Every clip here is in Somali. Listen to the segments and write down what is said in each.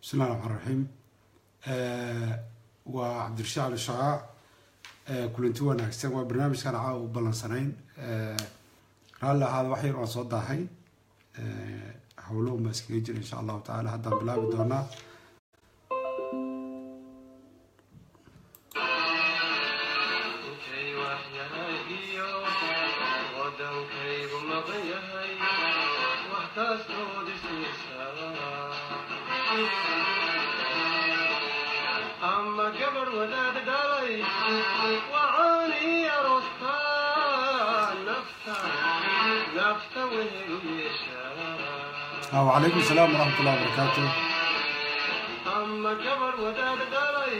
Bismillahi raxmaan raxiim. Waa Cabdirashiid Cali Shacaac. Kulanti wanaagsan. Waa barnaamijkan caawa u ballansanayn. Raalli ahaada, wax yar waan soo daahay, howlo unbaa iskaga jira. Insha Allahu tacaala haddaan bilaabi doonaa. Intay waxyahayo wadankaygu maqan yahay, wax kastood isiisa ama gabadh wadaad dhalay wacaani aroostaa, nafta nafta wehelu yeeshaa. Wacalaykum salaam waraxmat ullahi wabarakaatu. Ama gabadh wadaad dhalay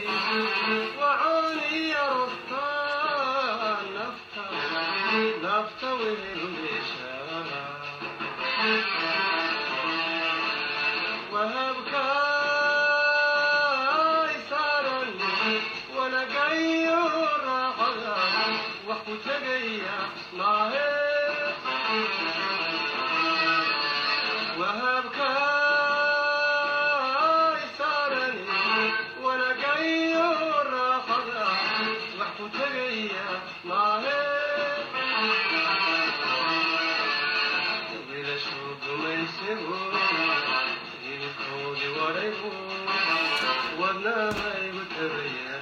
wacaani aroostaa, nafta nafta wehelu yeeshaa, wahabkaay saaran wanagayo raaxada wax ku tegaya maahe, wahabkaay saaran wanagayo raaxada wax ku tegaya maahe. Wiilashu gumaysigu hilibkoodii wadhaygu wadnahaygu tabaya,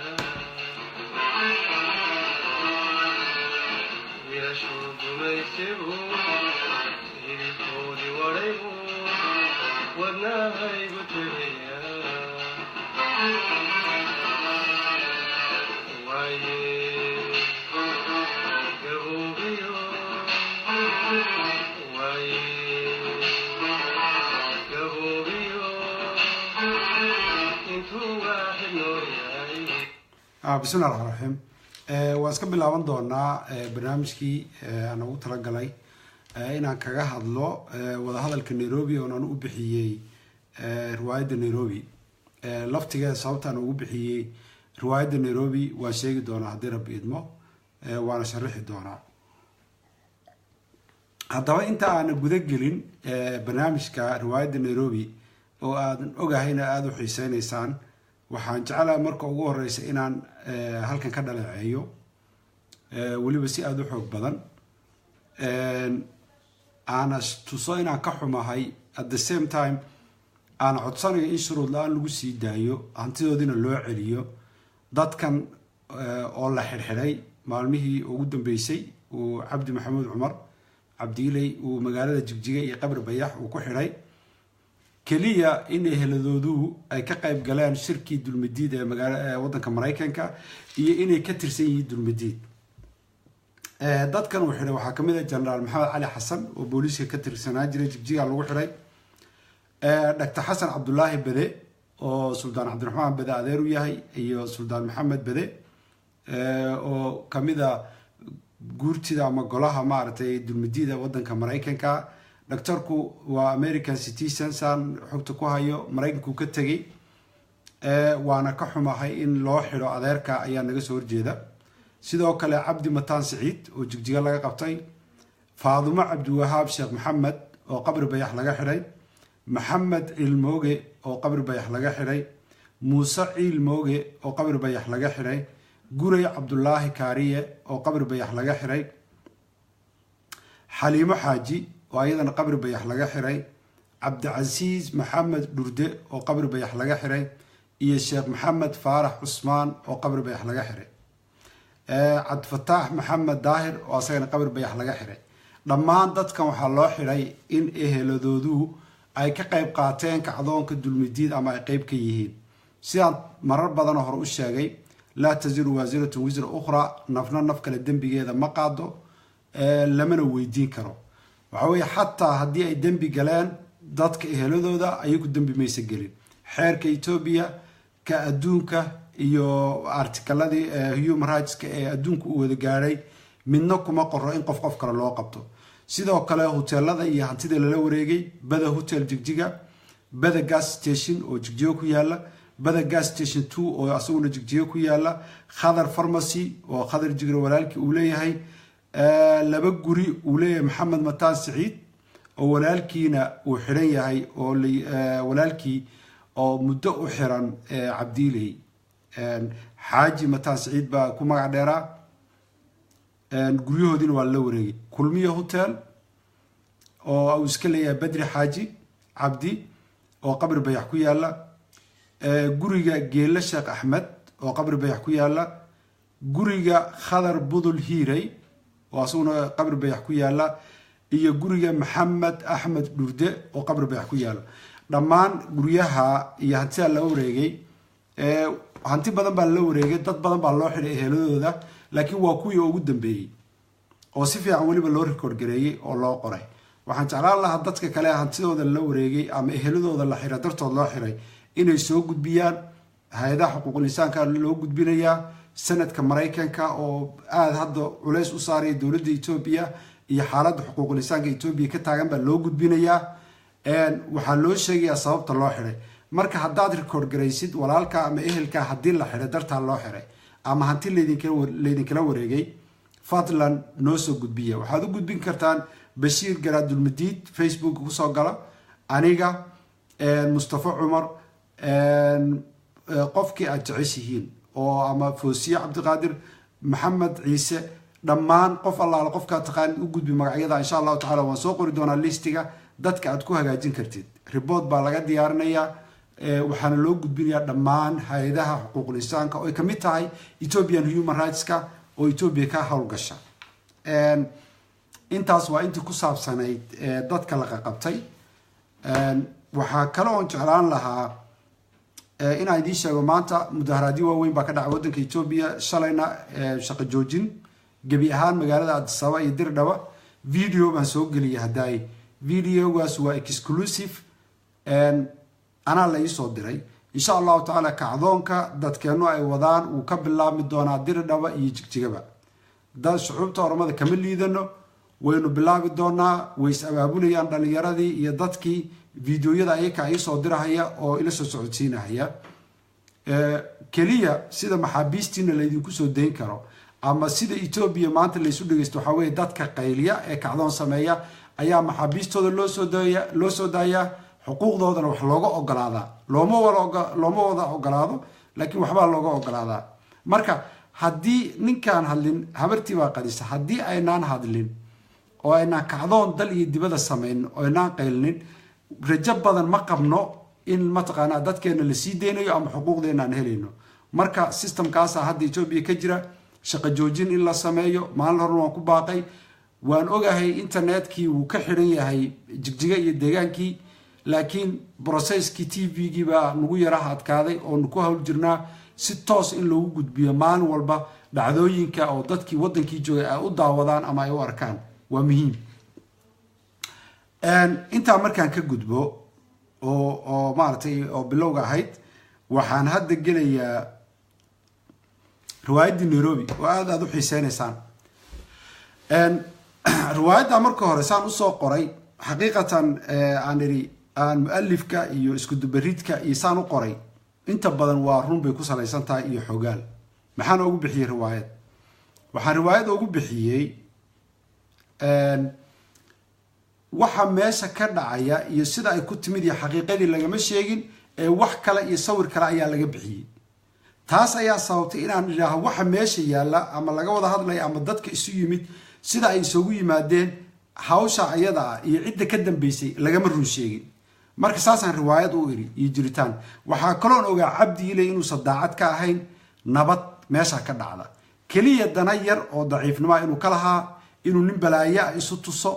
wiilashu gumaysigu hilibkoodii wadhaygu wadnahaygu tabaya. Waaye gaboobiyo, waaye gaboobiyo, intuu waaxid noo yahay. Bismillahi raxmaan raxiim. Waan iska bilaaban doonaa barnaamijkii aan ugu talagalay inaan kaga hadlo wadahadalka Nairobi oon aan u bixiyey riwaayadda Nairobi. Laftigeeda sababtaan ugu bixiyey riwaayadda Nairobi waan sheegi doonaa haddii Rabbi idmo, waana sharixi doonaa. Haddaba inta aanan guda gelin barnaamijka riwaayadda Nairobi oo aadan ogahayna aada u xiiseyneysaan, waxaan jeclahay marka ugu horeysa inaan halkan ka dhaleeceeyo, weliba si aada u xoog badan, aana tuso inaan ka xumahay, at the same time aan codsanayo in shuruud la-aan lagu sii daayo, hantidoodiina loo celiyo dadkan oo la xidhxidhay maalmihii ugu dambeysay uu Cabdi Maxamuud Cumar Cabdiiley uu magaalada Jigjiga iyo Qabri Bayax uu ku xidhay, keliya in eheladoodu ay ka qayb galeen shirkii Dulmidiid ee magaala waddanka Maraykanka iyo inay ka tirsan yihiin Dulmidiid. Dadkan uu xidhay waxaa kamid ah Generaal Maxamed Cali Xasan oo booliiska ka tirsanaa jiray, Jigjiga lagu xidhay. Doctor Xasan Cabdulaahi Bede oo Suldaan Cabdiraxmaan Bede adeer u yahay iyo Suldaan Maxamed Bede oo kamid a guurtida ama golaha maaragtay Dulmidiida waddanka Maraykanka. Doctorku waa American citizen, saan xogta ku hayo, Maraykanku ka tegey, waana ka xumahay in loo xidho adeerka ayaa naga soo horjeeda. Sidoo kale Cabdi Mataan Siciid oo Jigjiga laga qabtay, Faadumo Cabdiwahaab Sheekh Maxamed oo Qabri Bayax laga xidhay, Maxamed Ciilmooge oo Qabri Bayax laga xidhay, Muuse Ciilmooge oo Qabri Bayax laga xidhay, Guray Cabdulaahi Kaariye oo Qabri Bayax laga xidhay, Xaliimo Xaaji oo ayadana Qabri Bayax laga xidhay, Cabdicasiis Maxamed Dhurde oo Qabri Bayax laga xidhay iyo Sheekh Maxamed Faarax Cusmaan oo Qabri Bayax laga xidhay, Cabdifataax Maxamed Daahir oo asagana Qabri Bayax laga xidhay. Dhammaan dadkan waxaa loo xidhay in eheladoodu ay ka qayb qaateen kacdoonka Dulmidiid ama ay qeyb ka yihiin. Sidaan marar badanoo hore u sheegay, laa taziru waasiratun wisra ukhra, nafna naf kale dembigeeda ma qaado, lamana weydiin karo. Waxa weeye xataa haddii ay dembi galeen dadka eheladooda, ayagu dembi maysa gelin. Xeerka Etoobiya, ka adduunka iyo artikaladii human rightska ee adduunka uu wada gaadhay midna kuma qoro in qof qof kale loo qabto. Sidoo kale hoteelada iyo hantida lala wareegay: Bada Hotel Jigjiga, Bada Gas Station oo Jigjiga ku yaala, Bada Gas Station 2 oo asaguna Jigjiga ku yaala, Khadar Pharmacy oo Khadar Jigre walaalkii uu leeyahay, laba guri uu leeyahay Maxamed Mataan Siciid oo walaalkiina uu xidhan yahay, oo walaalkii Oo muddo u xiran Cabdiiley Xaaji Mataan Siciid baa ku magac dheeraa. Guryahoodiina waa la wareegay. Kulmiye Hotel oo uu iska leeyahay Bedri Xaaji Cabdi oo Qabri Bayax ku yaala, guriga Geele Sheekh Axmed oo Qabri Bayax ku yaala, guriga Khadar Budul Hiirey oo asaguna Qabri Bayax ku yaala, iyo guriga Maxamed Axmed Dhurde oo Qabri Bayax ku yaala. Dhammaan guryaha iyo hantidaa la wareegay, hanti badan baa la wareegay, dad badan baa loo xidhay eheladooda, laakiin waa kuwii ugu dambeeyey oo si fiican weliba loo record gareeyey oo loo qoray. Waxaan jeclaan lahaa dadka kale hantidooda la wareegay ama eheladooda la xiray dartood loo xiray inay soo gudbiyaan. Hay-adaha xuquuqul insaanka loo gudbinayaa, sanadka Maraykanka oo aada hadda culeys u saaraya dowladda Etoobiya iyo xaaladda xuquuqul insaanka Etoobiya ka taagan baa loo gudbinayaa. Waxaa loo sheegayaa sababta loo xiray. Marka haddaad record garaysid walaalka ama ehelka haddii la xiray dartaa loo xiray ama hanti laydinkala wareegay, fadlan noo soo gudbiya. Waxaad u gudbin kartaan Bashiir Garaadulmadiid, Facebook kusoo gala, aniga, Mustafa Cumar, qofkii aad jeceshihiin oo ama Foosiye Cabdiqaadir Maxamed Ciise, dhammaan qof allaala qofkaa taqaanid u gudbi magacyada. Insha Allahu tacala waan soo qori doonaa listiga dadka aad ku hagaajin kartid. Report baa laga diyaarinayaa, waxaana loo gudbinayaa dhammaan hay-adaha xuquuqul insaanka oo ay kamid tahay Ethiopian Human Rightska oo Ethiopia ka howlgasha. Intaas waa intii ku saabsanayd dadka la qaqabtay. Waxaa kale oon jeclaan lahaa inaan idiin sheego, maanta mudaharaadyo waaweyn baa ka dhacay waddanka Etoobiya, shalayna shaqo joojin gebi ahaan magaalada Addis Ababa iyo Dirdhaba. Video baan soo geliyay haddaay, videogaas waa exclusive, anaa la iisoo diray. Insha Allahu tacaala kacdoonka dadkeennu ay wadaan wuu ka bilaabmi doonaa Dirdhaba iyo Jigjigaba. Dad shucuubta Oromada kama liidano, waynu bilaabi doonaa. Way is abaabulayaan dhalinyaradii iyo dadkii. Videoyada ayaka iisoo dirahaya oo ila soo socodsiinahaya. Keliya sida maxaabiistiina laydinku soo dayn karo ama sida Etoobiya maanta laysu dhegeysto waxaa weeye dadka qayliya ee kacdoon sameeya ayaa maxaabiistooda loo soo daayaa, xuquuqdoodana wax looga ogolaadaa. Looma wada ogolaado, laakiin waxbaa looga ogolaadaa. Marka haddii ninkaan hadlin habartii baa qadisa. Haddii aynaan hadlin oo aynaan kacdoon dal iyo dibada samayn oo aynaan qaylinin, rajo badan ma qabno in mataqaanaa dadkeena la sii deynayo ama xuquuqdeena aan helayno. Marka systemkaasa hadda Etoobiya ka jira, shaqo joojin in la sameeyo maalin horena waan ku baaqay. Waan ogahay internetkii wuu ka xidhan yahay Jigjiga iyo deegaankii, laakiin processkii TV-gii baa nagu yaraha adkaaday oonu ku hawl jirnaa si toos in loogu gudbiyo maalin walba dhacdooyinka oo dadkii waddankii joogay ay u daawadaan ama ay u arkaan, waa muhiim. Intaa markaan ka gudbo oo maaragtay oo bilowga ahayd, waxaan hadda gelayaa riwaayaddii Nairobi oo aad aada u xiiseynaysaan. Riwaayadda marka hore saan usoo qoray, xaqiiqatan aan idhi aan mualifka iyo iskudubaridka iyo saan u qoray inta badan waa run bay ku salaysan tahay iyo xogaal. Maxaan ugu bixiyey riwaayad? Waxaan riwaayad ugu bixiyey waxa meesha ka dhacaya iyo sida ay ku timid iyo xaqiiqadii lagama sheegin ee wax kale iyo sawir kale ayaa laga bixiyey. Taas ayaa sababtay inaan idhaaho waxa meesha yaalla ama laga wada hadlaya ama dadka isu yimid sida ay isugu yimaadeen, hawsha ayada ah iyo cidda ka dambeysay lagama run sheegin. Marka saasaan riwaayad u iri iyo jiritaan. Waxaa kaloon ogaa Cabdi Iley inuusan daacad ka ahayn nabad meesha ka dhacda, keliya dana yar oo daciifnimoa inuu ka lahaa, inuu nin balaayaa isu tuso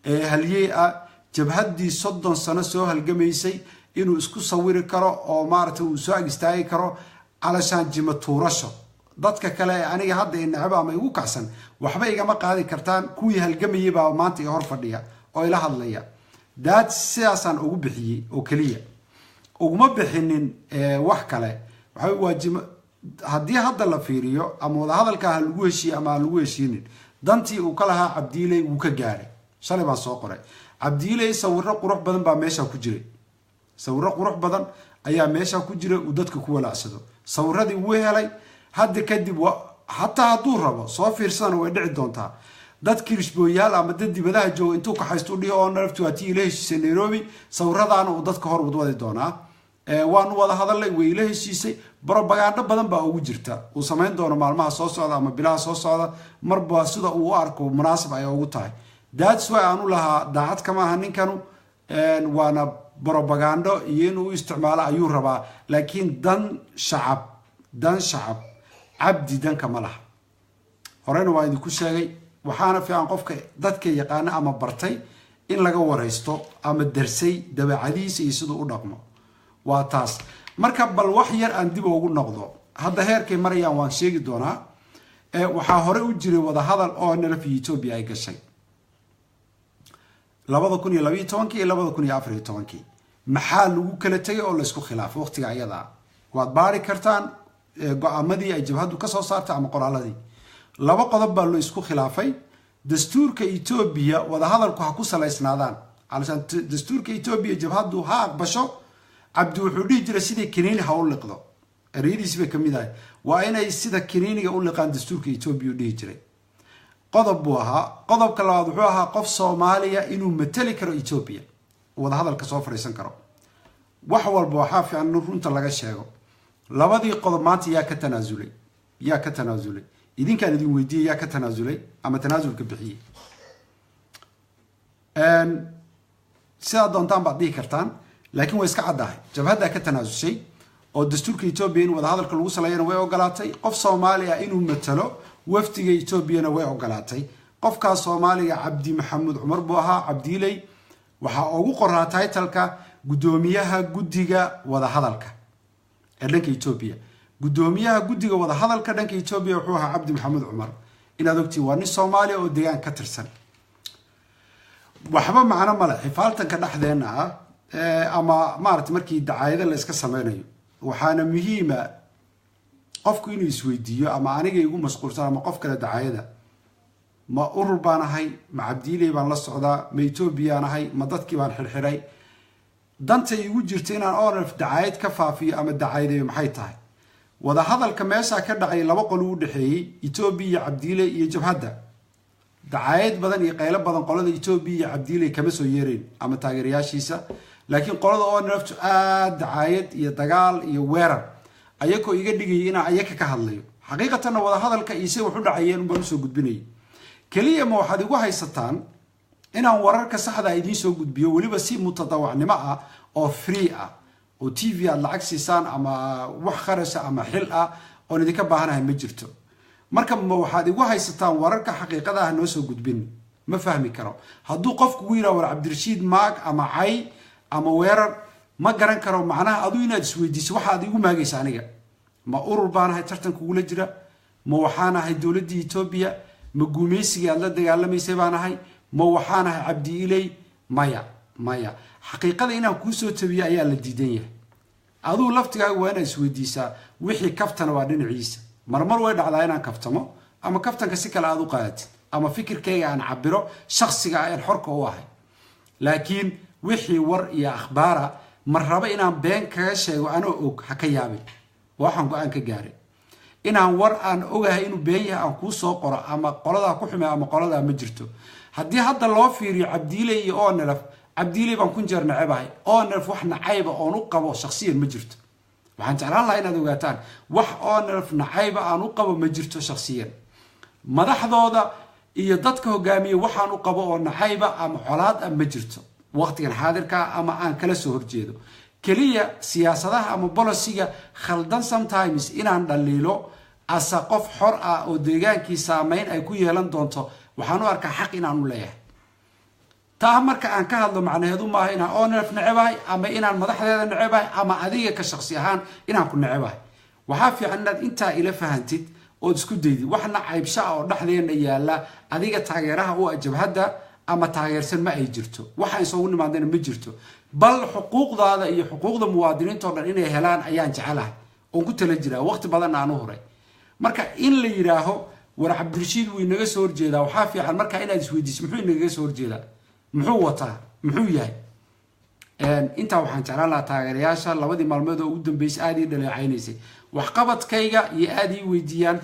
ee halyey ah, jabhaddii 30 sano soo halgamaysay inuu isku sawiri karo oo maaragtay uu soo ag istaagi karo, calashaan jima tuurasho dadka kale ee aniga hadda i necbo ama igu kacsan waxba igama qaadi kartaan, kuwii halgamayay baa maanta i hor fadhiya oo ila hadlaya. Daad sidaasaan ugu bixiyey oo keliya, uguma bixinin wax kale. Waxa waajima haddii hadda la fiiriyo ama wadahadalka ha lagu heshiiye ama ha lagu heshiinin, dantii uu ka lahaa Cabdiiley wuu ka gaaray. Shalay baan soo qoray, Cabdiiley sawiro qurux badan baa meesha ku jiray, sawiro qurux badan ayaa meesha ku jiray uu dadka ku walaacsado. Sawiradii wuu helay. Hadda kadib xataa hadduu rabo soo fiirsadana way dhici doontaa dad kirishbooyaal ama dad dibadaha jooga intuu kaxaysto dhihi oo naftu waa tii ila heshiisay Nairobi, sawiradaana uu dadka hor wadwadi doonaa. Waanu wada hadalnay, way ila heshiisay. Brobagando badan baa ugu jirta uu samayn doono maalmaha soo socda ama bilaha soo socda, marba sida uu u arko munaasib ay ugu tahay. That's why aanu lahaa daacad kama aha ninkanu, waana brobagando iyo inuu u isticmaalo ayuu rabaa, laakiin dan shacab, dan shacab Cabdi danka ma laha. Horeyna waa idinku sheegay. Waxaana fiican qofka dadka yaqaana ama bartay in laga waraysto ama darsay dabeecadihiisa iyo siduu u dhaqmo. Waa taas. Marka bal wax yar aan dib ugu noqdo hadda heerkay marayaan, waan sheegi doonaa. Waxaa hore u jiray wadahadal oo ONLF iyo Etoobiya ay gashay 2012-kii iyo 2014-kii. Maxaa lagu kala tegay oo laysku khilaafay waqtiga ayadaa? Waad baari kartaan go-aamadii ay jabhaddu kasoo saartay ama qoraaladii. Laba qodob baa loo isku khilaafay. Dastuurka Etoobiya wadahadalku ha ku salaysnaadaan, calashaan dastuurka Etoobiya jabhaddu ha aqbasho. Cabdi wuxuu dhihi jiray sidai kaniini ha u liqdo, ereyadiisi bay kamid ahay, waa inay sida kaniiniga u liqaan dastuurka Etoobiya, u dhihi jiray. Qodob buu ahaa. Qodobka labaad wuxuu ahaa qof Soomaaliya inuu matali karo Etoobiya, wadahadalka soo fadhiisan karo. Wax walba waxaa fiican in runta laga sheego. Labadii qodob maanta yaa ka tanaasulay? Yaa ka tanaasulay? Idinkaan idin weydiiyey, yaa ka tanaasulay ama tanaasulka bixiyey? Sidaa doontaan baad dhihi kartaan, laakiin way iska caddahay. Jabhaddaa ka tanaasushay oo dastuurka Etoobiya in wadahadalka lagu saleeyana way ogolaatay, qof Soomaaliya inuu matalo wafdiga Etoobiyana way ogolaatay. Qofkaas Soomaaliga Cabdi Maxamuud Cumar buu ahaa. Cabdiiley waxaa ugu qoraa title-ka guddoomiyaha guddiga wadahadalka ee dhanka Etoobiya. Guddoomiyaha guddiga wadahadalka dhanka Etoobiya wuxuu ahaa Cabdi Maxamuud Cumar. Inaad ogtiin, waa nin Soomaaliya oo deegaan ka tirsan. Waxba macno male xifaaltanka dhexdeenna ah ama maarata markii dacaayado la iska sameynayo. Waxaana muhiima qofku inuu isweydiiyo, ama aniga igu mashquulsan ama qof kale dacaayada: ma urur baan ahay? Ma Cabdiiley baan la socdaa? Ma Etoobiyaan ahay? Ma dadkii baan xirxiray? Danta igu jirta inaan ONLF dacaayad ka faafiyo ama dacaayadeeyo maxay tahay? Wadahadalka meeshaa ka dhacay laba qol u dhexeeyey, Etoobiya iyo Cabdiiley iyo jabhadda. Dacaayad badan iyo qaylo badan qolada Etoobiya iyo Cabdiiley kama soo yeerayn ama taageerayaashiisa, laakiin qolada ONLFtu aada dacaayad iyo dagaal iyo weerar ayakoo iga dhigayay inaan ayaka ka hadlayo. Xaqiiqatanna wadahadalka iyo say wax u dhacayeen unbaan usoo gudbinayay keliya. Ma waxaad igu haysataan inaan wararka saxda idiin soo gudbiyo, weliba si mutadawacnimo ah oo free ah, oo TV aad lacag siisaan ama wax kharasha ama xil ah oon idinka baahanahay ma jirto. Marka ma waxaad igu haysataan wararka xaqiiqada ah noo soo gudbin? Ma fahmi karo. Hadduu qofku ugu yidhaha war Cabdirashiid maag ama cay ama weerar, ma garan karo macnaha. Aduu inaad isweydiiso waxaad igu maagaysa aniga: ma urur baan ahay tartan kugula jira? Ma waxaan ahay dowladdii Etoobiya? Ma guumeysigii aad la dagaalamaysay baan ahay? Ma waxaan ahay Cabdi Iley? Maya, maya, xaqiiqada inaan kuusoo tabiyo ayaa la diidan yahay. Aduu laftigaaga waa inaad isweydiisaa. Wixii kaftana waa dhinaciisa. Marmar way dhacdaa inaan kaftamo ama kaftanka si kale aad u qaadatid ama fikirkayga aan cabiro shaksiga aan xorka u ahay, laakiin wixii war iyo akhbaara ma rabo inaan been kaga sheego anoo og. Ha ka yaabin, waxaan go-aan ka gaaray inaan war aan ogahay inuu been yahay aan kuu soo qoro ama qoladaa ku xume ama qoladaa ma jirto. Haddii hadda loo fiiriyo Cabdiiley iyo ONLF, Cabdiiley baan kun jeer nacebahay. ONLF wax nacayba oon u qabo shaksiyan ma jirto. Waxaan jeclaan lahaa inaad ogaataan, wax ONLF nacayba aan u qabo ma jirto shaksiyan. Madaxdooda iyo dadka hogaamiye waxaan u qabo oo nacayba ama colaad ah ma jirto waqtigan xaadirkaa ama aan kala soo horjeedo. Keliya siyaasadaha ama policy-ga khaldan sometimes inaan dhaliilo asa qof xor ah oo deegaankii saameyn ay ku yeelan doonto, waxaan u arkaa xaq inaan u leeyahay taa. Marka aan ka hadlo, macnaheedu maaha inaan ONLF necebahay ama inaan madaxdeeda necebahay ama adiga ka shaksi ahaan inaan ku necebahay. Waxaa fiican inaad intaa ila fahantid ood isku daydid. Wax nacaybsha ah oo dhexdeena yaala adiga taageeraha u ah jabhadda ama taageersan ma ay jirto. Waxaan isugu nimaadana ma jirto, bal xuquuqdaada iyo xuquuqda muwaadiniinta o dhan inay helaan ayaan jecelahay oon ku tala jiraa, waqti badanna aan u huray. Marka in la yidhaaho war Cabdirashiid wuu inaga soo horjeedaa, waxaa fiican marka inaad isweydiiso: muxuu inagaga soo horjeedaa? Muxuu wataa? Muxuu yahay? Intaa waxaan jeclaan lahaa taageerayaasha labadii maalmood oo ugu dambeysay aada ii dhaleecaynaysay waxqabadkayga iyo aada ii weydiiyaan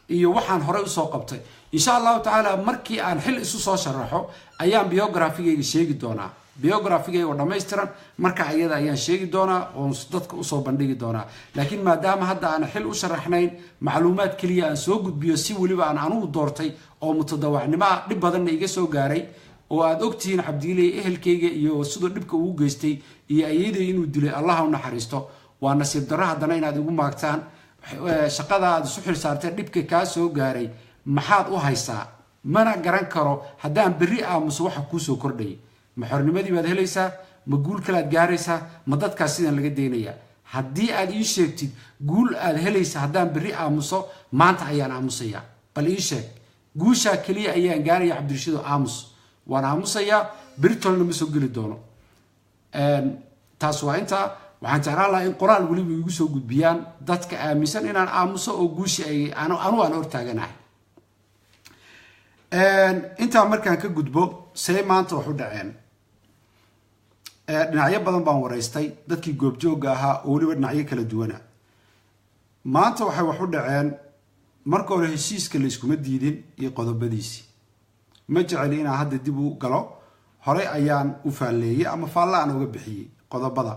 iyo waxaan horey usoo qabtay, insha Allahu tacaala markii aan xil isu soo sharaxo ayaan biography-gayga sheegi doonaa. Biografigayga oo dhammaystiran marka ayada ayaan sheegi doonaa oon dadka usoo bandhigi doonaa. Laakiin maadaama hadda aan xil u sharaxnayn, macluumaad keliya aan soo gudbiyo, si weliba aan anugu doortay oo mutadawacnimo ah, dhib badanna iga soo gaaray oo aad ogtihiin Cabdiiley ehelkayga iyo siduu dhibka ugu geystay iyo ayeeday inuu dilay, Allah u naxariisto. Waa nasiib darro haddana inaad igu maagtaan shaqada aad isu xil saarteen. Dhibka kaa soo gaaray maxaad u haysaa? Mana garan karo haddaan berri aamuso waxa kuusoo kordhayay. Ma xornimadii baad helaysaa? Ma guul kalaad gaaraysaa? Ma dadkaas sidan laga daynayaa? Haddii aad ii sheegtid guul aad helaysa haddaan berri aamuso, maanta ayaan aamusayaa. Bal ii sheeg guushaa keliya ayaan gaaraya. Cabdirashiido, aamus. Waan aamusayaa, berritolna ma soo geli doono. Taas waa intaa. Waxaan jeclaan lahaa in qoraal weliba igu soo gudbiyaan dadka aaminsan inaan aamuso oo guushii ay anu aan hortaaganahay. Intaa markaan ka gudbo, see maanta wax u dhaceen? Dhinacyo badan baan waraystay dadkii goobjoogga ahaa oo weliba dhinacyo kala duwana. Maanta waxay wax u dhaceen, marka hore heshiiska la iskuma diidin iyo qodobadiisii. Ma jeceli inaan hadda dib u galo, horey ayaan u faalleeyey ama faalla aan uga bixiyey qodobada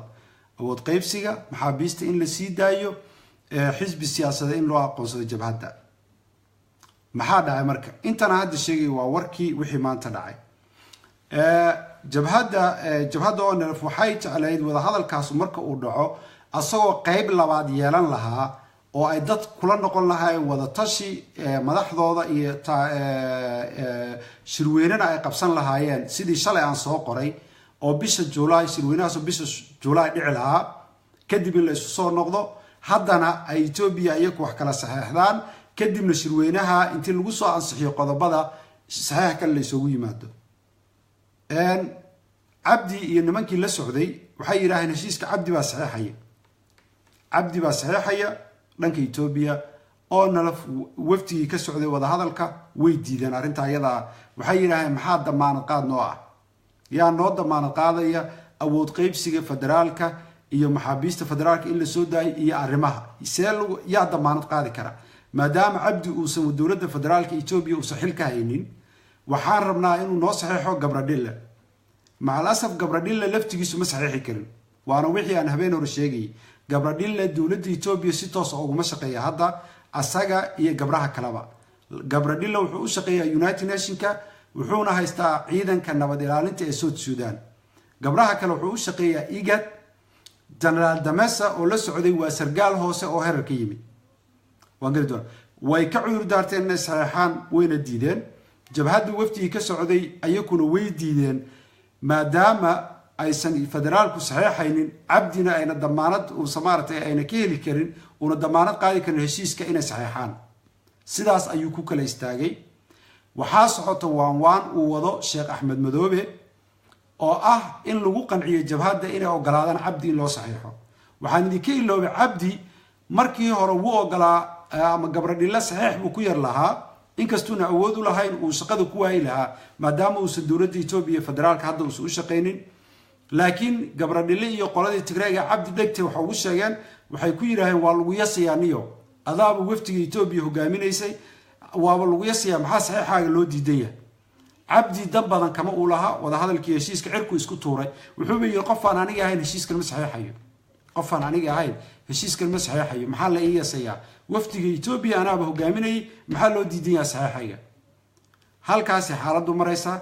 awood qaybsiga, maxaabiista in la sii daayo, xisbi siyaasadeed in loo aqoonsado jabhadda. Maxaa dhacay marka? Intana hadda sheegay waa warkii wixii maanta dhacay. Jabhadda ONLF waxay jeclayd wadahadalkaasu marka uu dhaco, asagoo qeyb labaad yeelan lahaa oo ay dad kula noqon lahaayeen wadatashi madaxdooda iyo shirweynena ay qabsan lahaayeen, sidii shalay aan soo qoray, oo bisha Juulaay, shirweynahaasoo bisha Juulaay dhici lahaa, kadib in la isu soo noqdo, haddana ay Etoobiya iyaku wax kala saxeexdaan, kadibna shirweynaha intii lagu soo ansixiyo qodobada saxeex kale la isugu yimaado. Cabdi iyo nimankii la socday waxay yidhaaheen heshiiska Cabdi baa saxeexaya, Cabdi baa saxeexaya dhanka Etoobiya. Oo nala wafdigii ka socday wadahadalka way diideen arrinta ayadaa. Waxay yidhaaheen, maxaa damaanad qaad noo ah? Yaa noo damaanad qaadaya awood qeybsiga federaalka iyo maxaabiista federaalka in la soo daayo iyo arrimaha see yaa damaanad qaadi kara, maadaama Cabdi uusan dowladda federaalka Etoobiya uusan xil ka haynin? Waxaan rabnaa inuu noo saxeexo Gabradhille. Macal asaf, Gabradhille laftigiisu ma saxiixi karin, waana wixii aan habeen hore sheegayay. Gabradhille dowladda Etoobiya si toosa uguma shaqeeya hadda, asaga iyo gabraha kaleba. Gabradhille wuxuu u shaqeeyaa United Nationka, wuxuuna haystaa ciidanka nabad ilaalinta ee South Sudan. Gabraha kale wuxuu u shaqeeyaa IGAD. Generaal Damesa oo la socday waa sargaal hoose oo herar ka yimid. Waan geli doona. Way ka cudur daarteen inay saxeexaan, wayna diideen. Jabhadda wafdigii ka socday ayakuna way diideen, maadaama aysan federaalku saxeexaynin, Cabdina ayna damaanad uusa maaragtay ayna ka heli karin, uuna damaanad qaadi karin heshiiska inay saxeexaan. Sidaas ayuu ku kala istaagay. Waxaa socota waan waan uu wado Sheekh Axmed Madoobe oo ah in lagu qanciyo jabhadda inay ogolaadaan Cabdi in loo saxiixo. Waxaan idinka iloobay, Cabdi markii hore wuu ogolaa ama Gabradhilla saxiix buu ku yar lahaa, inkastuuna awood u lahayn, uu shaqada ku waayi lahaa maadaama uusan dowladda Etoobiya federaalka hadda uusan u shaqaynin. Laakiin Gabradhille iyo qoladii Tigreega Cabdi dhegtay waxa ugu sheegeen, waxay ku yidhaaheen, waa lagu yasayaa niyo, adaaba wafdiga Etoobiya hogaaminaysay, waaba lagu yasayaa, maxaa saxiixaaga loo diidan yahay? Cabdi dan badan kama uu lahaa wadahadalkii heshiiska, cirku isku tuuray. Wuxuuba yidhi, qofaan aniga ahayn heshiiskan ma saxiixayo, qofaan aniga ahayn heshiiskan ma saxiixayo. Maxaa la ii yasayaa? Wafdiga Etoobiya anaaba hogaaminayay, maxaa loo diidan yahay saxiixayga? Halkaasi xaaladdu maraysaa.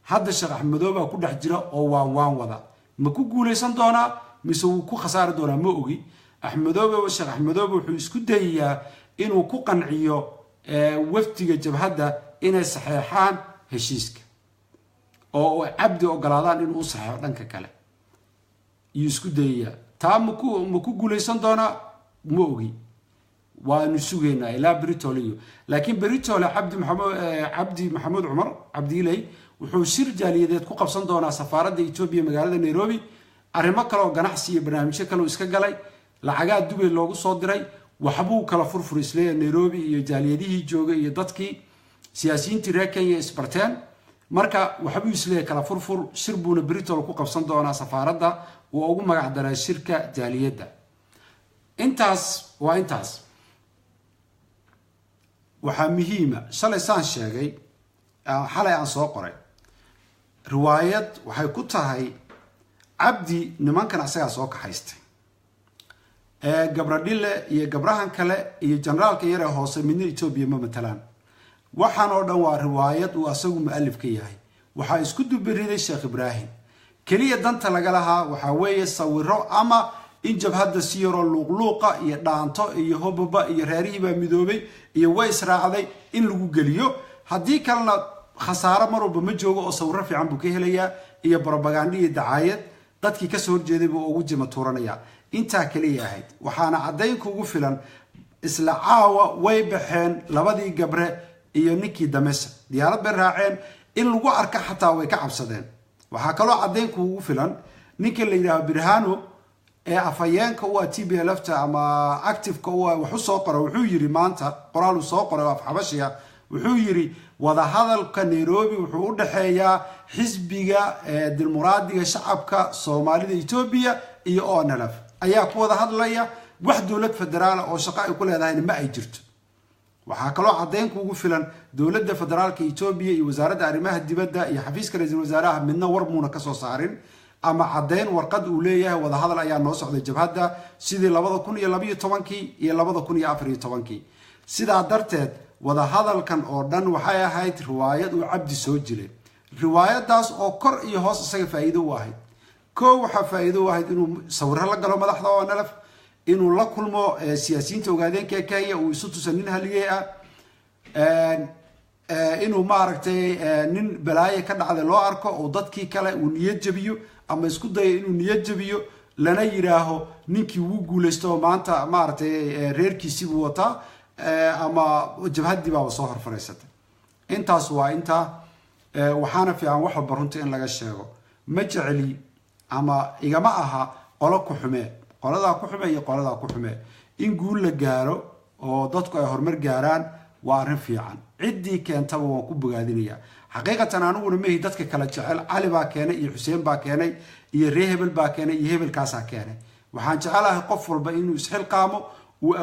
Hadda Sheekh Axmedoobaa ku dhex jira oo waan waan wada. Ma ku guulaysan doonaa mise wuu ku khasaari doonaa? Ma ogi. Axmedoobe, Sheekh Axmedoobe wuxuu isku dayayaa inuu ku qanciyo wafdiga jabhadda inay saxeexaan heshiiska oo Cabdi ogolaadaan inuu u saxeexo dhanka kale iyuu isku dayayaa. Taa ma ku guulaysan doonaa? Ma ogi, waanu sugaynaa ilaa Britole. Iyo laakiin Britole Cabdi Maxamuud, Cabdi Maxamuud Cumar Cabdiiley wuxuu shir jaaliyadeed ku qabsan doonaa safaaradda Etoobiya magaalada Nairobi. Arrimo kale oo ganacsi iyo barnaamijyo kale uu iska galay, lacagaa Dubay loogu soo diray, waxbuu kala furfur isleeyahay Nairobi iyo jaaliyadihii joogay iyo dadkii siyaasiyiintii reer Kenya isbarteen. Marka waxbuu isleeyahay kala furfur. Shir buuna Britol ku qabsan doonaa safaaradda uu ugu magac daray shirka jaaliyadda. Intaas waa intaas. Waxaa muhiima, shalay saan sheegay, xalay aan soo qoray, Riwaayad waxay ku tahay Cabdi nimankan asagaa soo kaxaystay, Gabradhile iyo gabrahan kale iyo generaalka yaree hoose midna Etoobiya ma matalaan. Waxaan oo dhan waa riwaayad uu asagu mualif ka yahay. Waxaa isku dubiriday Sheekh Ibraahim. Keliya danta laga lahaa waxaa weeye sawiro ama in jabhadda si yaroo luuqluuqa iyo dhaanto iyo hobaba iyo reerihiibaa midoobay iyo way israacday in lagu geliyo. Haddii kalena khasaaro mar walba ma joogo oo sawiro fiican buu ka helayaa iyo brobaganda iyo dacaayad dadkii kasoo horjeeday buu ugu jima tuuranayaa. Intaa kaliya ahayd. Waxaana caddayn kugu filan, isla caawa way baxeen labadii gabre iyo ninkii Damesa, diyaarad bay raaceen. In lagu arka xataa way ka cabsadeen. Waxaa kaloo caddayn kuugu filan ninka la yidhahdo Birhano ee afhayeenka u ah TPLF-ta ama activeka u ah, wax u soo qora, wuxuu yidhi maanta qoraal uu soo qoray oo afxabashiya, wuxuu yidhi wadahadalka Nairobi wuxuu u dhexeeyaa Xisbiga Dimuqraadiga Shacabka Soomaalida Etoobiya iyo ONLF ayaa ku wada hadlaya, wax dowlad federaala oo shaqo ay ku leedahayna ma ay jirto. Waxaa kaloo caddayn kuugu filan dowladda federaalka Etoobiya iyo wasaaradda arrimaha dibadda iyo xafiiska ra-iisul wasaaraha midna war muuna kasoo saarin ama caddayn warqad uu leeyahay wadahadal ayaa noo socday jabhadda sidii 2012-kii iyo 2014-kii. Sidaa darteed wadahadalkan oo dhan waxay ahayd riwaayad uu Cabdi soo jiray, riwaayadaas oo kor iyo hoos isaga faa'iido u ahayd. Koo waxaa faa'iido u ahayd inuu sawiro la galo madaxda ONLF, inuu la kulmo siyaasiyiinta Ogaadeenka ee Kenya, uu isu tusa nin haligey ah, inuu maaragtay nin balaayo ka dhacday loo arko oo dadkii kale uu niyad jabiyo ama isku dayo inuu niyad jabiyo, lana yidhaaho ninkii wuu guulaysto oo maanta maaragtay reerkiisii buu wataa ama jabhaddii baaba soo hor fadhiisatay. Intaas waa intaa. Waxaana fiican wax walba runta in laga sheego. Ma jeceli ama igama aha qolo ku xume, qoladaa ku xume iyo qoladaa ku xume. In guul la gaaro oo dadku ay horumar gaaraan waa arrin fiican, ciddii keentaba waan ku bogaadinayaa. Xaqiiqatan aniguna mehi dadka kala jecel Cali baa keenay iyo Xuseen baa keenay iyo ree hebel baa keenay iyo hebelkaasaa keenay. Waxaan jecelahay qof walba inuu isxilqaamo, uu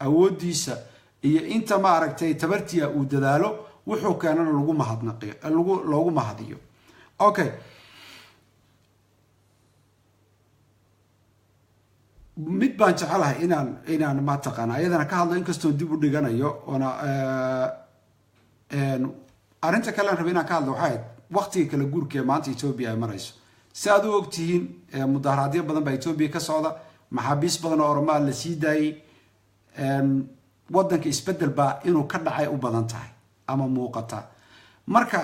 awoodiisa iyo inta maaragtay tabartiya uu dadaalo, wuxuu keenana lagu mahadnaqiyo, lagu loogu mahadiyo. Okay, mid baan jecelahay inaan mataqaana ayadana ka hadlo, inkastoon dib u dhiganayo. Oona arrinta kale aan rabay inaan ka hadlo waxay ahayd waqtiga kala guurka ee maanta Etoobiya ay marayso. Si aad u ogtihiin, mudaharaadyo badan baa Etoobiya ka socda, maxaabiis badan oo Oromaa la sii daayey, waddanka isbeddel baa inuu ka dhacay u badan tahay ama muuqata. Marka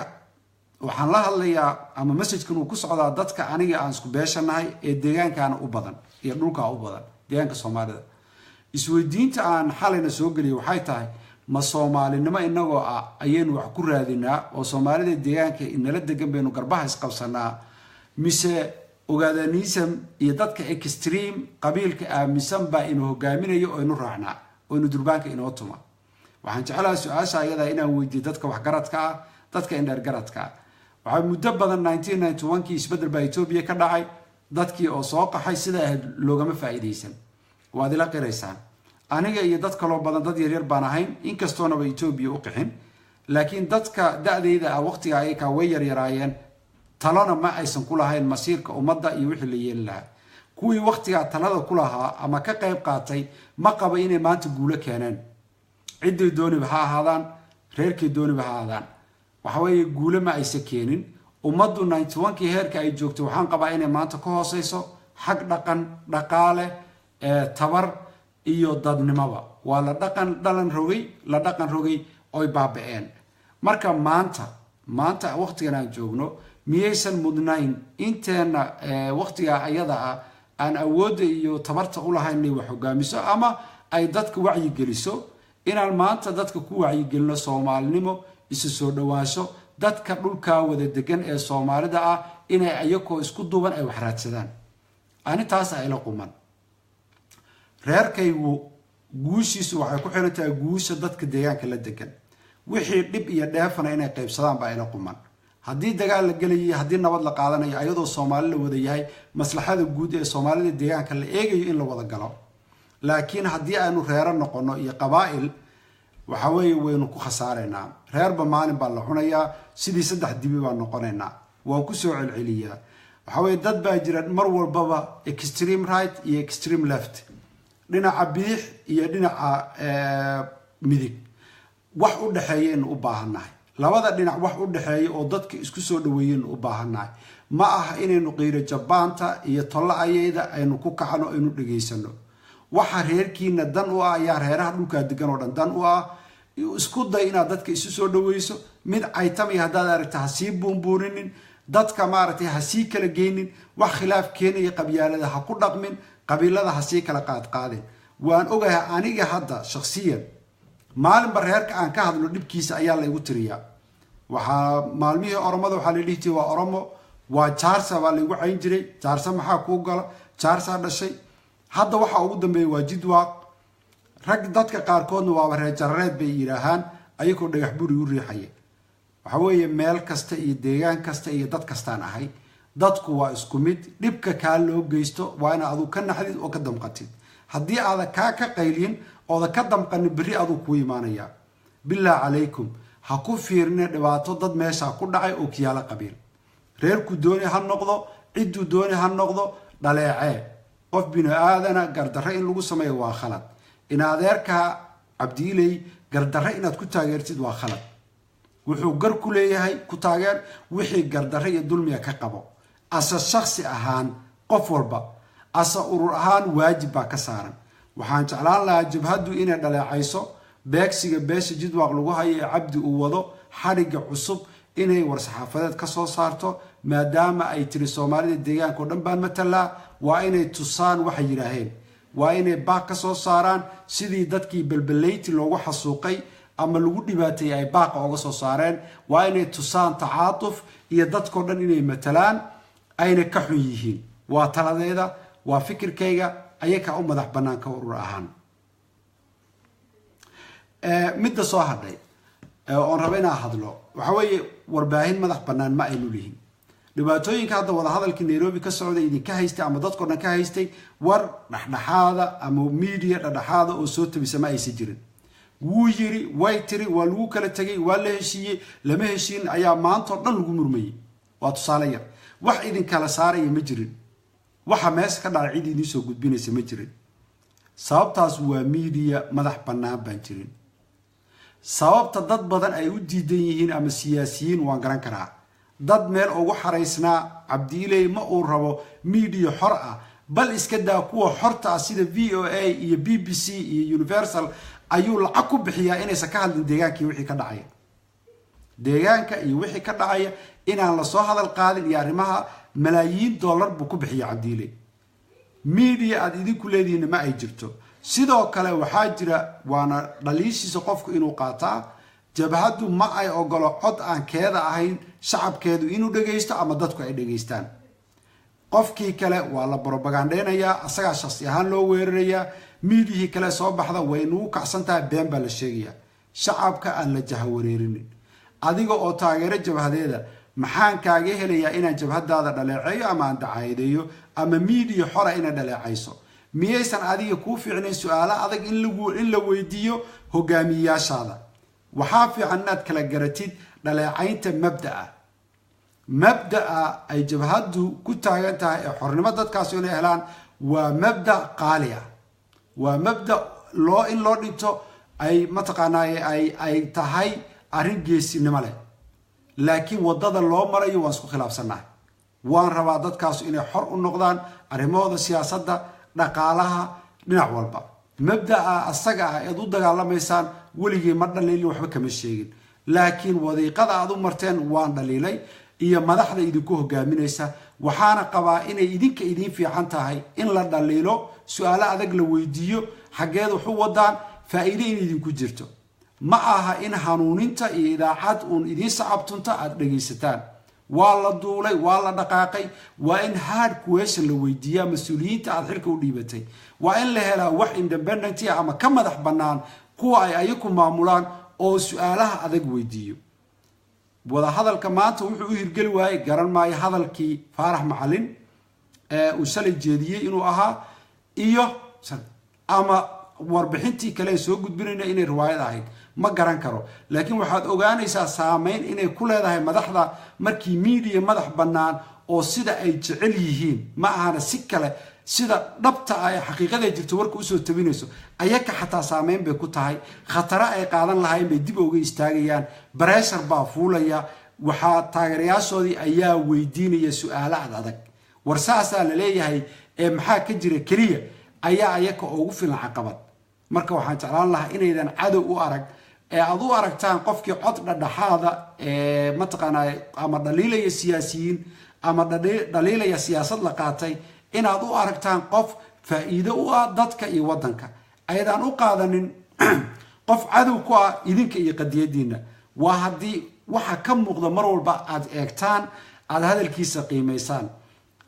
waxaan la hadlayaa ama messagekan uu ku socdaa dadka aniga aan isku beeshanahay ee deegaankaana u badan iyo dhulkaa u badan, deegaanka Soomaalida. Isweydiinta aan xalayna soo geliyay waxay tahay: ma Soomaalinimo inagoo ah ayaynu wax ku raadinaa oo Soomaalida deegaanka inala degan baynu garbaha isqabsanaa, mise Ogaadanism iyo dadka extreme qabiilka aaminsan baa inu hogaaminayo oo inu raacnaa oo inu durbaanka inoo tuma? Waxaan jeclahay su-aasha ayadaa inaan weydiiyo dadka waxgaradka ah, dadka indheergaradka ah. Waxaa muddo badan 1991-kii isbeddel baa Etoobiya ka dhacay, dadkii oo soo qaxay sida ahayd loogama faa'iidaysan, waad ila qiraysaan. Aniga iyo dad kaloo badan, dad yaryar baan ahayn, inkastoonaba Etoobiya u qixin, laakiin dadka da-dayda ah waqtiga ayakaa way yaryaraayeen, talona ma aysan ku lahayn masiirka ummadda iyo wixii la yeeli lahaa. Kuwii waqtigaa talada ku lahaa ama ka qayb qaatay ma qabo inay maanta guulo keeneen. Ciddii dooniba ha ahaadaan, reerkii dooniba ha ahaadaan, waxa weeye guulo ma aysa keenin. Ummaddu 91-kii heerka ay joogto waxaan qabaa inay maanta ka hooseyso xag dhaqan, dhaqaale, tabar iyo dadnimoba. Waa la dhaqan dhalan rogay, la dhaqan rogay oy baaba-een. Marka maanta waqtigan aan joogno miyaysan mudnayn inteenna waqtigaa ayada ah aan awoodda iyo tabarta u lahayn inay wax hogaamiso ama ay dadka wacyigeliso, inaan maanta dadka ku wacyigelino Soomaalinimo, isu soo dhowaansho, dadka dhulkaa wada degan ee Soomaalida ah inay ayakoo isku duuban ay wax raadsadaan? Ani taas ila quman. Reerkaygu guushiisu waxay ku xiran tahay guusha dadka deegaanka la degan, wixii dhib iyo dheefana inay qaybsadaan baa ila quman. Haddii dagaal la gelayo, haddii nabad la qaadanayo, ayadoo Soomaali la wada yahay, maslaxada guud ee Soomaalida deegaanka la eegayo in la wada galo. Laakiin haddii aynu reero noqono iyo qabaa'il, waxa weeye waynu ku khasaaraynaa. Reerba maalin baa la cunayaa, sidii saddex dibi baan noqonaynaa. Waan kusoo celceliyaa. Waxaa weye, dad baa jira mar walbaba extreme right iyo extreme left, dhinaca bidix iyo dhinaca midig. Wax u dhexeeyaynu u baahannahay, labada dhinac wax u dhexeeya oo dadka isku soo dhaweeyaynu u baahannahay. Ma aha inaynu qiiro jabaanta iyo tollo ayayda aynu ku kacno, aynu dhegaysano. Waxa reerkiina dan u ah ayaa reeraha dhulkaa degan oo dhan dan u ah. Isku day inaad dadka isu soo dhaweyso. Mid caytamaya haddaad aragta, ha sii buunbuuninin dadka, maaragtay, ha sii kala geynin wax khilaaf keenaya. Qabyaalada ha ku dhaqmin, qabiilada ha sii kala qaadqaadin. Waan ogahay, aniga hadda shakhsiyan maalinba reerka aan ka hadlo dhibkiisa ayaa laygu tiriyaa. Waxaa maalmihii Oromada waxaa la dhihi jiray waa Oromo, waa Jaarsa baa laygu cayn jiray. Jaarsa maxaa kuu gala? Jaarsaa dhashay. Hadda waxaa ugu dambeeya waa Jidwaaq. Rag dadka qaarkoodna waaba reer Jarareed bay yidhaahaan, ayagoo dhagax buri u riixaya. Waxa weeye, meel kasta iyo deegaan kasta iyo dad kastaan ahay, dadku waa isku mid. Dhibka kaa loo geysto waa inaad aduu ka naxdid oo ka damqatid. Haddii aada kaa ka qaylin ooda ka damqanin, berri aduu kuu imaanayaa. Billah calaykum, ha ku fiirine dhibaato dad meeshaa ku dhacay oo kiyaalo qabiil. Reerku dooni ha noqdo, cidduu dooni ha noqdo, dhaleecee. Qof binu aadana gardarre in lagu sameeyo waa khalad. In adeerkaa Cabdiiley gardarre inaad ku taageertid waa khalad. Wuxuu gar ku leeyahay ku taageer, wixii gardarre iyo dulmiga ka qabo. Asa shaksi ahaan qof walba, asa urur ahaan, waajib baa ka saaran. Waxaan jeclaan lahaa jabhaddu inay dhaleecayso beegsiga beesha Jidwaaq lagu hayo ee Cabdi uu wado, xadhigga cusub, inay war-saxaafadeed ka soo saarto. Maadaama ay tiri Soomaalida deegaanka o dhan baan matalaa, waa inay tusaan waxay yidhaaheen. Waa inay baaq ka soo saaraan sidii dadkii Belbeleyti loogu xasuuqay ama lagu dhibaateeyey ay baaqa oga soo saareen. Waa inay tusaan tacaatuf iyo dadkao dhan inay matalaan, ayna ka xun yihiin. Waa taladeeda, waa fikirkayga. Ayakaa u madax bannaan ka urur ahaan. Midda soo hadhay oon raba inaan hadlo waxa weeye, warbaahin madax bannaan ma aynu lihin. Dhibaatooyinka hadda wadahadalkii Nairobi ka socday idinka haystay ama dadkao dhan ka haystay, war dhexdhexaada ama media dhexdhexaada oo soo tabisa ma aysan jirin. Wuu yiri, way tiri, waa lagu kala tegay, waa la heshiiyey, lama heshiin ayaa maantao dhan lagu murmayey. Waa tusaale yar. Wax idinkala saaraya ma jirin. Waxa meesha ka dhacay cid idiin soo gudbinaysa ma jirin. Sababtaas waa media madax bannaan baan jirin. Sababta dad badan ay u diidan yihiin ama siyaasiyiin waan garan karaa. Dad meel ugu xaraysnaa Cabdiiley ma uu rabo media xor ah. Bal iska daa kuwa xorta ah, sida VOA iyo BBC iyo Universal ayuu lacag ku bixiyaa inaysan ka hadlin deegaankii wixii ka dhacaya, deegaanka iyo wixii ka dhacaya inaan lasoo hadal qaadin iyo arrimaha. Malaayiin dollar buu ku bixiya Cabdiiley. Media aada idinku leedihiinna ma ay jirto. Sidoo kale waxaa jira, waana dhaliishiisa qofku inuu qaataa, jabhaddu ma ay ogolo cod aan keeda ahayn shacabkeedu inuu dhagaysto ama dadku ay dhegaystaan. Qofkii kale waa la brobagandheynayaa, asagaa shaksi ahaan loo weerarayaa. Miidiyihii kale soo baxda way nagu kacsan tahay, been baa la sheegayaa. Shacabka aan la jahawareerinin. Adiga oo taageero jabhadeeda, maxaan kaaga helayaa inaan jabhadaada dhaleeceeyo ama aan dacaayadeeyo ama miidiya xora inay dhaleecayso? Miyaysan adiga kuu fiicnayn su-aalo adag in la weydiiyo hogaamiyayaashaada? Waxaa fiican inaad kala garatid dhaleecaynta mabda'a. Mabda'a ay jabhaddu ku taagan tahay ee xornimo dadkaasi inay helaan waa mabda qaali ah, waa mabda loo in loo dhinto ay mataqaanaa ay tahay arrin geesinimo leh. Laakiin waddada loo marayo waan isku khilaafsannahay. Waan rabaa dadkaasu inay xor u noqdaan arrimahooda siyaasadda, dhaqaalaha, dhinac walba. Mabda'a asaga ah eed u dagaalamaysaan weligii ma dhaliilin, waxba kama sheegin, laakiin wadiiqada aad u marteen waan dhaliilay iyo madaxda idinku hogaaminaysa. Waxaana qabaa inay idinka idiin fiican tahay in la dhaliilo, su-aalo adag la weydiiyo, xaggeed waxu wadaan, faa'iide in idinku jirto. Ma aha in hanuuninta iyo idaacad uun idiin sacabtunta aada dhegaysataan. Waa la duulay, waa la dhaqaaqay. Waa in hard question la weydiiyaa mas-uuliyiinta aada xilka u dhiibatay. Waa in la helaa wax independent ama ka madax bannaan kuwa ay ayaku maamulaan oo su-aalaha adag weydiiyo. Wadahadalka maanta wuxuu u hirgeli waayey garan maayo. Hadalkii Faarax Macalin ee uu shalay jeediyey inuu ahaa iyo ama warbixintii kale ee soo gudbinayna inay riwaayad ahayd. Ma garan karo, laakiin waxaad ogaanaysaa saameyn inay ku leedahay madaxda markii media madax bannaan oo sida ay jecel yihiin ma ahana, si kale, sida dhabta ah ee xaqiiqada jirto warka usoo tabinayso, ayaka xataa saameyn bay ku tahay. Khataro ay qaadan lahayn bay dib uga istaagayaan, pressure baa fuulaya. Waxaa taageerayaashoodii ayaa weydiinaya su-aalo ad adag. War saasaa la leeyahay ee maxaa ka jira keliya ayaa ayaka ugu filan caqabad. Marka waxaan jeclaan lahaa inaydan cadow u arag ee aad u aragtaan qofkii cod dhadhaxaada ee mataqaanaa ama dhaliilaya siyaasiyiin ama dhaliilaya siyaasad la qaatay, inaad u aragtaan qof faa'iido u ah dadka iyo waddanka, ayadaan u qaadanin qof cadow ku ah idinka iyo qadiyadiina. Waa haddii waxa ka muuqda mar walba aad eegtaan, aada hadalkiisa qiimaysaan.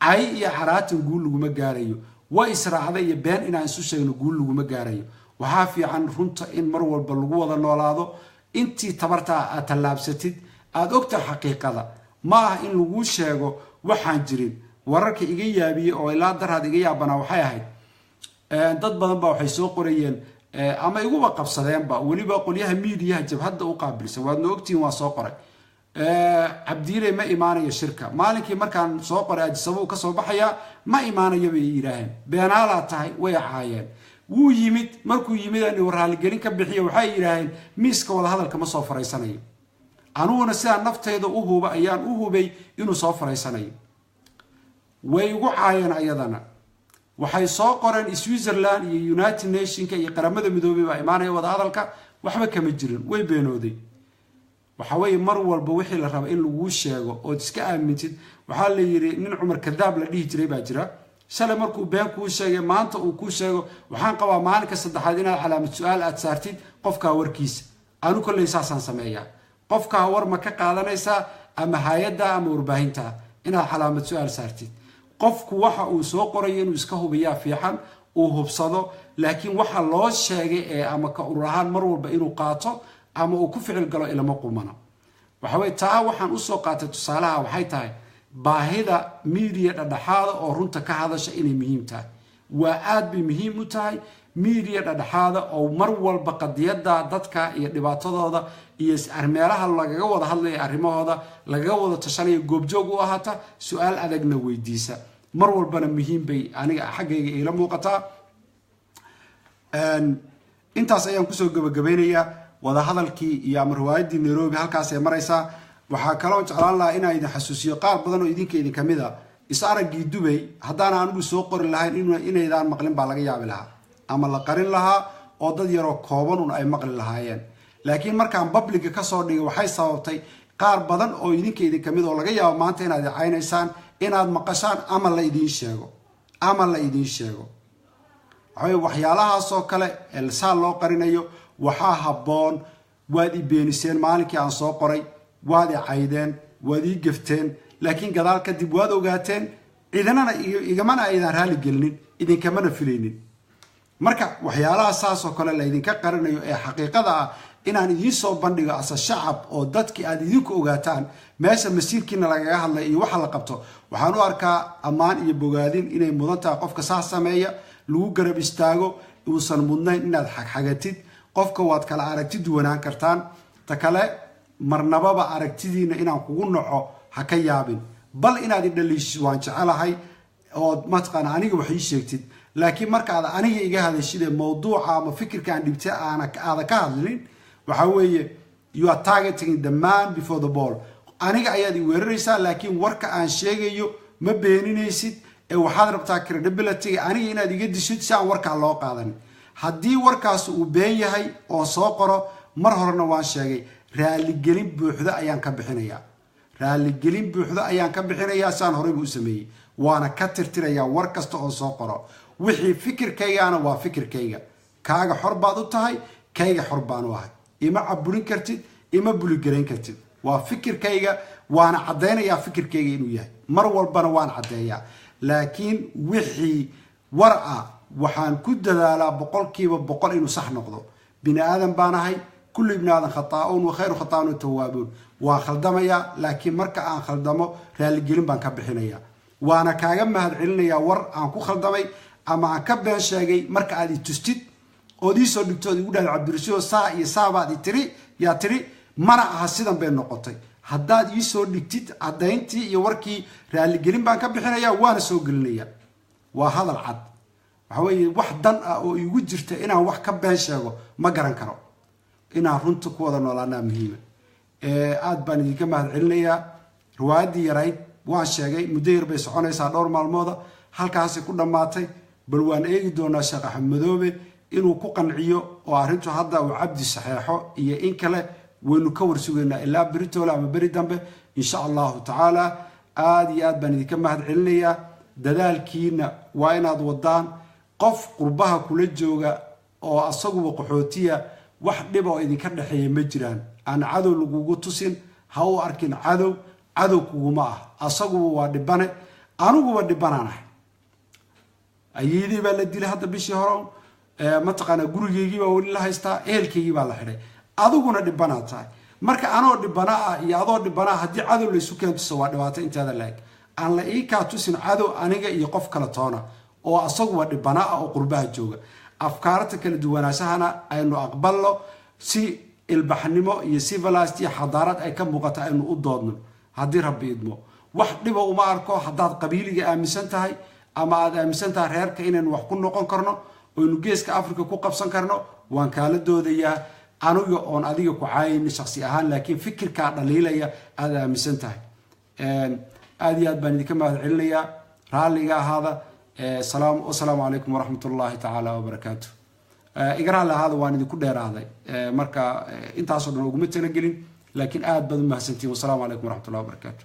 Cay iyo caraatan guul laguma gaarayo. Waa israacda iyo been inaan isu sheegno guul laguma gaarayo. Waxaa fiican runta in mar walba lagu wada noolaado. Intii tabartaa aad tallaabsatid, aada ogtahay xaqiiqada, ma aha in laguu sheego waxaan jirin. Wararka iga yaabiyey oo ilaa daraad iga yaabanaa waxay ahayd, dad badan baa waxay soo qorayeen ama iguba qabsadeenba, weliba qolyaha miidiyaha jabhadda u qaabilsan, waadna ogtihiin, waa soo qoray Cabdiile ma imaanayo shirka. Maalinkii markaan soo qoray Addis Ababa uu kasoo baxayaa, ma imaanayo bay yidhaaheen, beenaalaa tahay, way caayeen. Wuu yimid. Markuu yimid ani raaligelin ka bixiya, waxay yidhaaheen miiska wadahadalka ma soo faraysanayo. Aniguna sidaa naftayda u huba ayaan u hubay inuu soo faraysanayo. Way igu caayeen ayadana. Waxay soo qoreen Switzerland iyo United Nationka iyo Qaramada Midoobay baa imaanaya wadahadalka. Waxba kama jirin, way beenooday. Waxa weeye, mar walba wixii la raba in laguu sheego ood iska aamintid. Waxaa la yidhi nin Cumar Kadaab la dhihi jiray baa jira. Shalay markuu been kuu sheegay, maanta uu kuu sheego, waxaan qabaa maalinka saddexaad inaad calaamad su-aal aad saartid qofkaa warkiisa. Anu kolley saasaan sameeyaa. Qofkaa war ma ka qaadanaysaa ama hay-adda ama warbaahinta, inaad calaamad su-aal saartid. Qofku waxa uu soo qorayo inuu iska hubiyaa fiican, uu hubsado, laakiin waxa loo sheegay ee ama ka urur ahaan mar walba inuu qaato ama uu ku ficil galo ilama qumano. Waxaweye, taa waxaan usoo qaatay tusaalaha waxay tahay baahida media dhadhexaada oo runta ka hadasha inay muhiim tahay. Waa aad bay muhiim u tahay media dhadhexaada oo mar walba qadiyada dadka iyo dhibaatadooda iyo meelaha lagaga wada hadlaya, arrimahooda lagaga wada tashanaya, goobjoog u ahaata, su-aal adagna weydiisa. Mar walbana muhiim bay aniga xaggayga iila muuqataa. Intaas ayaan kusoo gabagabeynayaa wadahadalkii iyo ama riwaayaddii Nairobi, halkaasay maraysaa. Waxaa kaloo jeclaan lahaa inaan idin xasuusiyo, qaar badan oo idinka idin kamid a, is araggii Dubay haddaan anigu soo qori lahayn inaydaan maqlin baa laga yaabi lahaa ama la qarin lahaa oo dad yaroo kooban un ay maqli lahaayeen. Laakiin markaan publicga kasoo dhigay, waxay sababtay qaar badan oo idinka idin kamid oo laga yaabo maanta inaad icaynaysaan inaad maqashaan ama la idiin sheego ama la idiin sheego. Waxaweye, waxyaalahaasoo kale ee saa loo qarinayo waxaa habboon, waad i beeniseen maalinkii aan soo qoray, waad i caydeen, waad ii gafteen, laakiin gadaal kadib waad ogaateen. Ciidanana igamana aydan raali gelinin, idinkamana filaynin. Marka waxyaalaha saasoo kale laydinka qarinayo ee xaqiiqada ah inaan idiin soo bandhigo asa shacab oo dadki aad idinku ogaataan meesha masiirkiina lagaga hadlay iyo waxa la qabto, waxaan u arkaa ammaan iyo bogaadin inay mudan tahay. Qofka saas sameeya lagu garab istaago, uusan mudnayn inaad xagxagatid qofka. Waad kala aragti duwanaan kartaan. Ta kale, marnababa aragtidiina inaan kugu naco ha ka yaabin, bal inaad idhaliishid waan jecelahay ood mataqaana aniga wax ii sheegtid. Laakiin markaad aniga iga hadashid ee mawduuca ama fikirka aan dhibtay aana aada ka hadlin, waxaa weeye you are targeting the man before the ball. Aniga ayaad i weeraraysaa, laakiin warka aan sheegayo ma beeninaysid ee waxaad rabtaa credibility aniga inaad iga dishid si aan warkaa loo qaadanin. Haddii warkaas uu been yahay oo soo qoro, mar horena waan sheegay, raaligelin buuxda ayaan ka bixinayaa, raaligelin buuxda ayaan ka bixinayaa, saan horeyba u sameeyey, waana ka tirtirayaa war kasta oo soo qoro. Wixii fikirkaygaana waa fikirkayga. Kaaga xor baad u tahay, kayga xor baan u ahay. Ima caburin kartid, ima bully-garayn kartid. Waa fikirkayga, waana caddaynayaa fikirkayga inuu yahay, mar walbana waan caddeeyaa. Laakiin wixii war ah waxaan ku dadaalaa 100% inuu sax noqdo. Bini aadan baan ahay. كل ابن آدم خطاء وخير الخطائين التوابون. Waan khaldamayaa, laakiin marka aan khaldamo raaligelin baan ka bixinayaa, waana kaaga mahad celinayaa war aan ku khaldamay ama aan ka been sheegay marka aad i tustid. Ood iisoo dhigto ood igu dhahda, "Cabdirashiidoo, saa iyo saabaad i tiri, yaa tiri, mana aha, sidan bay noqotay." Haddaad iisoo dhigtid caddayntii iyo warkii, raaligelin baan ka bixinaya, waana soo gelinaya. Waa hadal cad. Waxa weeye, wax dan ah oo iigu jirta inaan wax ka been sheego ma garan karo. Inaan runta ku wada noolaanaa muhiima. Aad baan idinka mahad celinayaa. Riwaayaddii yarayd waan sheegay, muddo yar bay soconaysaa, dhowr maalmooda, halkaasay ku dhammaatay. Bal waan eegi doonaa Sheekh Axmed Madoobe inuu ku qanciyo oo arrintu hadda uu Cabdi saxeexo iyo in kale. Waynu ka warsugaynaa ilaa beritoole ama beri dambe, insha Allahu tacaala. Aada iyo aad baan idinka mahad celinayaa. Dadaalkiina waa inaad wadaan. Qof qurbaha kula jooga oo asaguba qaxootiya, wax dhiba oo idinka dhexeeya ma jiraan. Aan cadow lagugu tusin, ha u arkin cadow. Cadow kuguma ah, asaguba waa dhibane, aniguba dhibanaan ahay. Ayeydii baa la dilay hadda bishii hore, mataqaanaa, gurigeygii baa weli la haystaa, ehelkeygii baa la xidhay, adiguna dhibanaad tahay. Marka anoo dhibana ah iyo adoo dhibana ah, haddii cadow laysu keentuso, waa dhibaato inteeda la-eg. Aan la ii kaa tusin cadow aniga iyo qof kale toona oo asaguba dhibana ah oo qurbaha jooga. Afkaarta kala duwanaashahana aynu aqbalno, si ilbaxnimo iyo civilized iyo xadaarad ay ka muuqato aynu u doodno, haddii Rabbi idmo. Wax dhiba uma arko haddaad qabiiliga aaminsan tahay ama aad aaminsan tahay reerka inaynu wax ku noqon karno oynu Geeska Africa ku qabsan karno. Waan kaala doodayaa aniga oon adiga ku caayayni shaksi ahaan, laakiin fikirkaa dhaliilaya aada aaminsan tahay. Aada iyo aad baan idinka mahad celinayaa. Raalliga ahaada. Wasalaamu calaykum waraxmat ullaahi tacaala wabarakaatu. Iga raalli ahaada, waan idinku dheeraaday. Marka intaasoo dhan uguma talagelin, laakiin aad baad u mahadsantihin. Wasalaamu calaykum waraxmat ullahi wabarakaatu.